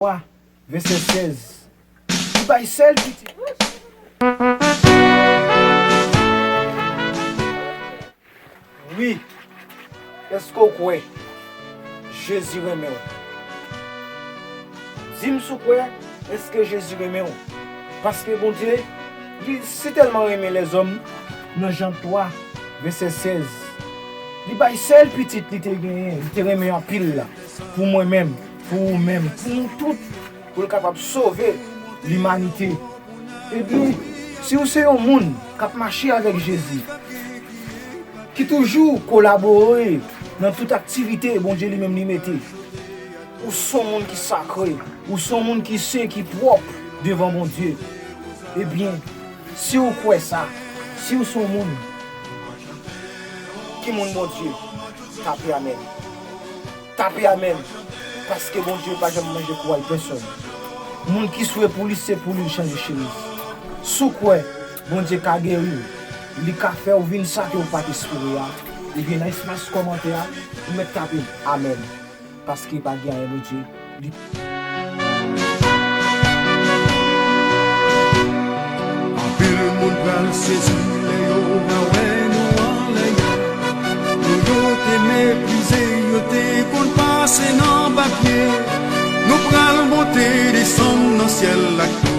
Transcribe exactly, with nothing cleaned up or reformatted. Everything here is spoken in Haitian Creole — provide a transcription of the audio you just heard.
twa, vèsè sèz. Li bay sèl pitit. Wi. Èske w kwè Jezi renmen w? Di m si w kwè, èske Jezi renmen w? Paske Bondye, li sitèlman renmen lèzòm, nan Jan twa, vèsè sèz, li bay sèl pitit li te genyen, li te renmen anpil la, pou mwen menm, pou ou menm, pou nou tout, pou l kapab sove limanite. Ebyen, si w se yon moun k ap mache avèk Jezi, ki toujou kolabore nan tout aktivite Bondye li menm li mete, ou se yon moun ki sakre, ou se yon moun ki sen, ki pwòp devan Bondye. Ebyen, si w kwè sa, si w se yon moun ki moun Bondye, tape amèn. Tape amèn. Paske Bondye pa janm manje kouray pèsòn. Moun ki swe pou li, se pou li l chanje chemiz. Si w kwè Bondye ka geri w, li ka fè w vin sa ke w pa t espere a, ebyen nan espas kòmantè a, ou mèt tape amèn. Paske pa gen anyen Bondye, li Anpil moun pral sezi lè yo va wè nou anlè a. Nou yo te meprize, yo te konn pase nan bak pye. Nou pral monte desann nan syèl ak